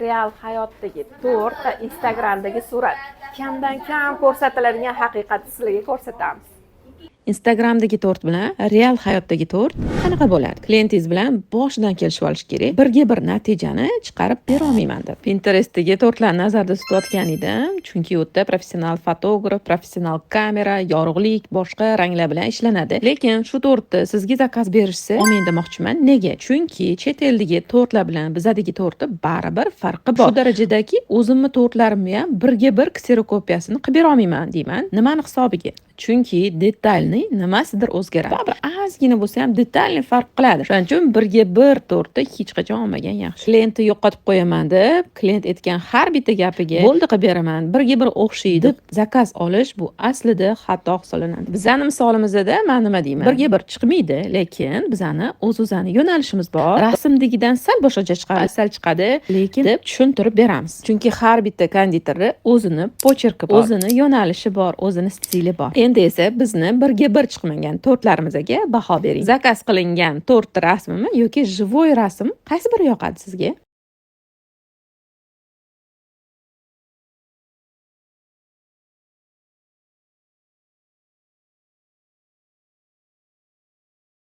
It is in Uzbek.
Real hayotdagi tort va Instagramdagi surat. Kamdan kam ko'rsatiladigan haqiqatni sizlarga ko'rsatamiz. Instagramdagi tort bilan real hayotdagi tort qanaqa bo'ladi? Klientingiz bilan boshidan kelishib olish kerak. Birga bir natijani chiqarib berolmayman deb. Pinterestdagi tortlarni nazarda tutayotgan edim, chunki u yerda professional fotograf, professional kamera, yorug'lik, boshqa ranglar bilan ishlanadi. Lekin shu tortni sizga zakaz berishsa, olmang demoqchiman. Nega? Chunki chet eldagi tortlar bilan bizadagi tortni baribir farqi bor. Shu darajadaki, o'zimni tortlarimni ham birga bir kserokopiyasini qilib bera olmayman deyman. Nimani hisobiga? Chunki детальный nimasidir o'zgaradi. Baribir ozgina bo'lsa ham детальный farq qiladi. Shuning uchun birga bir tortni hech qachon olmagan yaxshi. Klientni yo'qotib qo'yaman deb, klient aytgan har bitta gapiga bo'ldi, qilib beraman, birga bir o'xshaydi deb zakaz olish, bu aslida xato hisoblanadi. Bizani misolimizda man nima deyman? Birga bir chiqmaydi, lekin bizani o'z-o'zani yo'nalishimiz bor. Rasmdagidan sal boshqacha chiqadi, sal chiqadi, lekin deb tushuntirib beramiz. Chunki har bitta konditerni o'zini почерк i bor, o'zini yo'nalishi bor, o'zini stili bor. Endi esa bizni birga bir chiqmagan tortlarimizga baho bering. Zakaz qilingan tort rasmimi yoki живой rasm, qaysi biri yoqadi sizga?